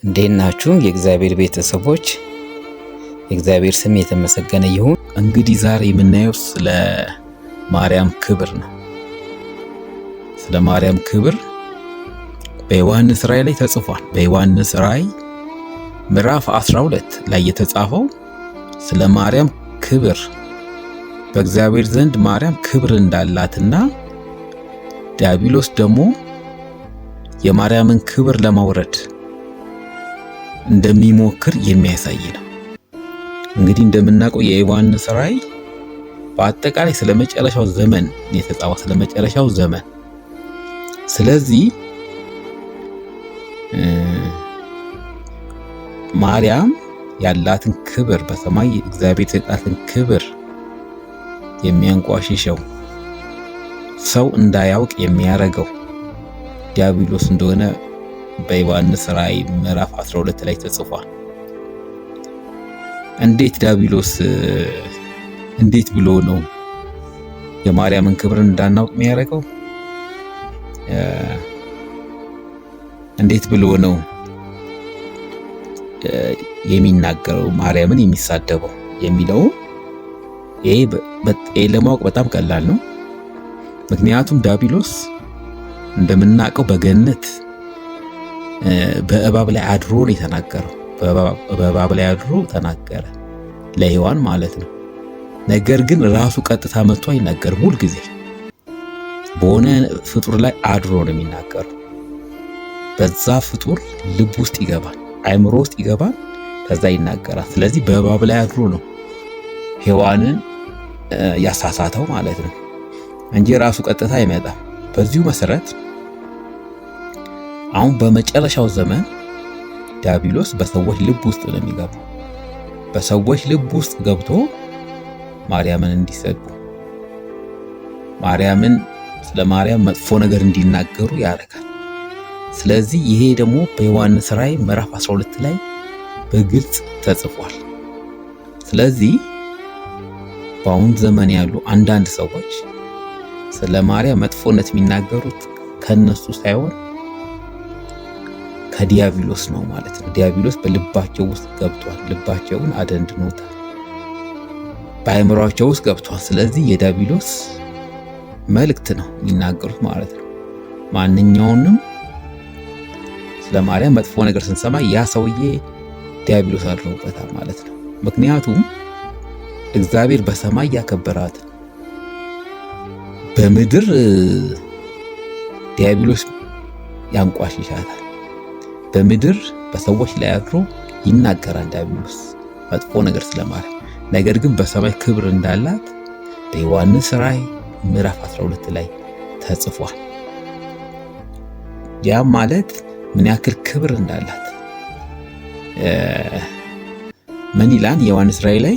እንዴት ናችሁ? የእግዚአብሔር ቤተሰቦች፣ የእግዚአብሔር ስም የተመሰገነ ይሁን። እንግዲህ ዛሬ የምናየው ስለ ማርያም ክብር ነው። ስለ ማርያም ክብር በዮሐንስ ራእይ ላይ ተጽፏል። በዮሐንስ ራእይ ምዕራፍ 12 ላይ የተጻፈው ስለ ማርያም ክብር በእግዚአብሔር ዘንድ ማርያም ክብር እንዳላትና ዲያብሎስ ደግሞ የማርያምን ክብር ለማውረድ እንደሚሞክር የሚያሳይ ነው። እንግዲህ እንደምናውቀው የዮሐንስ ራእይ በአጠቃላይ ስለ መጨረሻው ዘመን የተጻፈው፣ ስለ መጨረሻው ዘመን። ስለዚህ ማርያም ያላትን ክብር፣ በሰማይ እግዚአብሔር የሰጣትን ክብር የሚያንቋሽሸው፣ ሰው እንዳያውቅ የሚያረገው ዲያብሎስ እንደሆነ በዮሐንስ ራእይ ምዕራፍ 12 ላይ ተጽፏል። እንዴት ዲያብሎስ እንዴት ብሎ ነው የማርያምን ክብር እንዳናውቅ የሚያደርገው? እንዴት ብሎ ነው የሚናገረው፣ ማርያምን የሚሳደበው የሚለው ይሄ ለማወቅ በጣም ቀላል ነው። ምክንያቱም ዲያብሎስ እንደምናውቀው በገነት በእባብ ላይ አድሮ ነው የተናገረው። በእባብ ላይ አድሮ ተናገረ ለሔዋን ማለት ነው። ነገር ግን ራሱ ቀጥታ መጥቶ አይናገርም። ሁል ጊዜ በሆነ ፍጡር ላይ አድሮ ነው የሚናገረው። በዛ ፍጡር ልብ ውስጥ ይገባል፣ አእምሮ ውስጥ ይገባል፣ ከዛ ይናገራል። ስለዚህ በእባብ ላይ አድሮ ነው ሔዋንን ያሳሳተው ማለት ነው እንጂ ራሱ ቀጥታ አይመጣም። በዚሁ መሰረት አሁን በመጨረሻው ዘመን ዲያብሎስ በሰዎች ልብ ውስጥ ነው የሚገባው። በሰዎች ልብ ውስጥ ገብቶ ማርያምን እንዲሰድቡ፣ ማርያምን ስለ ማርያም መጥፎ ነገር እንዲናገሩ ያደርጋል። ስለዚህ ይሄ ደግሞ በዮሐንስ ራእይ ምዕራፍ 12 ላይ በግልጽ ተጽፏል። ስለዚህ በአሁን ዘመን ያሉ አንዳንድ ሰዎች ስለ ማርያም መጥፎነት የሚናገሩት ከነሱ ሳይሆን ከዲያብሎስ ነው ማለት ነው። ዲያብሎስ በልባቸው ውስጥ ገብቷል። ልባቸውን አደንድኖታል። በአእምሯቸው ውስጥ ገብቷል። ስለዚህ የዲያብሎስ መልእክት ነው የሚናገሩት ማለት ነው። ማንኛውንም ስለ ማርያም መጥፎ ነገር ስንሰማ ያ ሰውዬ ዲያብሎስ አድሮበታል ማለት ነው። ምክንያቱም እግዚአብሔር በሰማይ ያከበራት በምድር ዲያብሎስ ያንቋሽሻታል። በምድር በሰዎች ላይ አድሮ ይናገራል ዲያብሎስ መጥፎ ነገር ስለማርያም። ነገር ግን በሰማይ ክብር እንዳላት በዮሐንስ ራእይ ምዕራፍ 12 ላይ ተጽፏል። ያም ማለት ምን ያክል ክብር እንዳላት ምን ይላል? የዮሐንስ ራእይ ላይ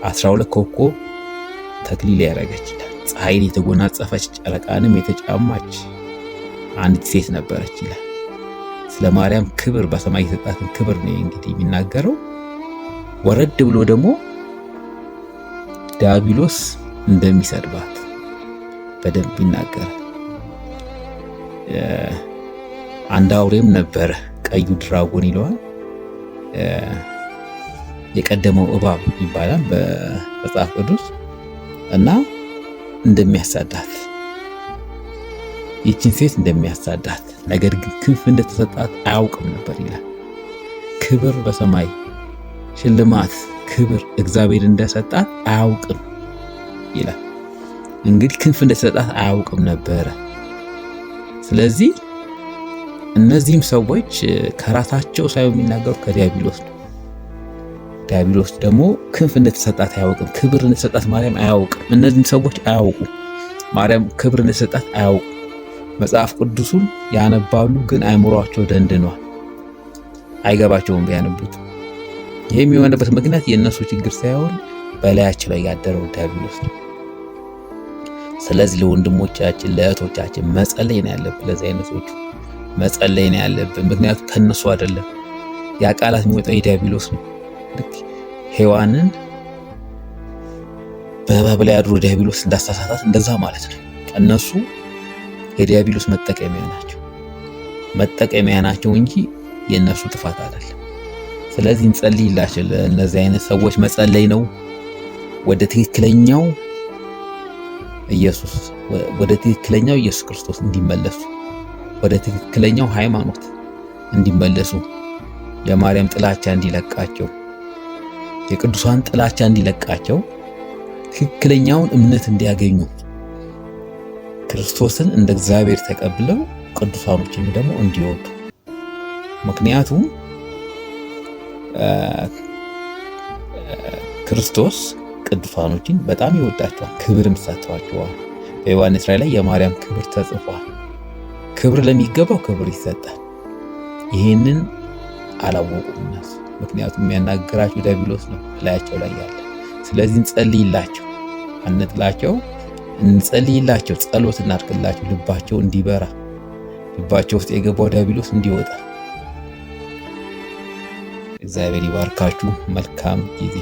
12 ኮከብ ተክሊል ያደረገች ይላል። ፀሐይን የተጎናጸፈች ጨረቃንም የተጫማች አንዲት ሴት ነበረች ይላል። ስለ ማርያም ክብር፣ በሰማይ የተሰጣትን ክብር ነው እንግዲህ የሚናገረው። ወረድ ብሎ ደግሞ ዲያብሎስ እንደሚሰድባት በደንብ ይናገራል። አንድ አውሬም ነበረ፣ ቀዩ ድራጎን ይለዋል። የቀደመው እባብ ይባላል በመጽሐፍ ቅዱስ፣ እና እንደሚያሳዳት፣ ይችን ሴት እንደሚያሳዳት፣ ነገር ግን ክንፍ እንደተሰጣት አያውቅም ነበር ይላል። ክብር በሰማይ ሽልማት ክብር እግዚአብሔር እንደሰጣት አያውቅም ይላል። እንግዲህ ክንፍ እንደተሰጣት አያውቅም ነበረ። ስለዚህ እነዚህም ሰዎች ከራሳቸው ሳይሆን የሚናገሩ ከዲያብሎስ ነው። ዲያብሎስ ደግሞ ክንፍ እንደተሰጣት አያውቅም። ክብር እንደተሰጣት ማርያም አያውቅም። እነዚህም ሰዎች አያውቁም። ማርያም ክብር እንደተሰጣት አያውቁም። መጽሐፍ ቅዱሱን ያነባሉ፣ ግን አእምሯቸው ደንድኗል። አይገባቸውም ቢያነቡት። ይህም የሆነበት ምክንያት የእነሱ ችግር ሳይሆን በላያቸው ላይ ያደረው ዲያብሎስ ነው። ስለዚህ ለወንድሞቻችን ለእህቶቻችን መጸለይ ነው ያለብን። ለዚህ አይነቶቹ መጸለይ ነው ያለብን። ምክንያቱም ከነሱ አይደለም ያ ቃላት የሚወጣው፣ የዲያብሎስ ነው። ልክ ሔዋንን በእባብ ላይ አድሮ ዲያብሎስ እንዳሳሳታት እንደዛ ማለት ነው። እነሱ የዲያብሎስ መጠቀሚያ ናቸው፣ መጠቀሚያ ናቸው እንጂ የእነሱ ጥፋት አይደለም። ስለዚህ እንጸልይላቸው። ለእነዚህ አይነት ሰዎች መጸለይ ነው ወደ ትክክለኛው ኢየሱስ፣ ወደ ትክክለኛው ኢየሱስ ክርስቶስ እንዲመለሱ፣ ወደ ትክክለኛው ሃይማኖት እንዲመለሱ፣ የማርያም ጥላቻ እንዲለቃቸው፣ የቅዱሳን ጥላቻ እንዲለቃቸው፣ ትክክለኛውን እምነት እንዲያገኙ፣ ክርስቶስን እንደ እግዚአብሔር ተቀብለው ቅዱሳኖችን ደግሞ እንዲወዱ። ምክንያቱም ክርስቶስ ቅዱሳኖችን በጣም ይወዳቸዋል፣ ክብርም ሰጥቷቸዋል። በዮሐንስ ራእይ ላይ የማርያም ክብር ተጽፏል። ክብር ለሚገባው ክብር ይሰጣል። ይህንን አላወቁም እነሱ። ምክንያቱም የሚያናግራቸው ዲያብሎስ ነው ላያቸው ላይ ያለ። ስለዚህ እንጸልይላቸው፣ አንጥላቸው፣ እንጸልይላቸው፣ ጸሎት እናድርግላቸው፣ ልባቸው እንዲበራ፣ ልባቸው ውስጥ የገባው ዲያብሎስ እንዲወጣ። እግዚአብሔር ይባርካችሁ። መልካም ጊዜ።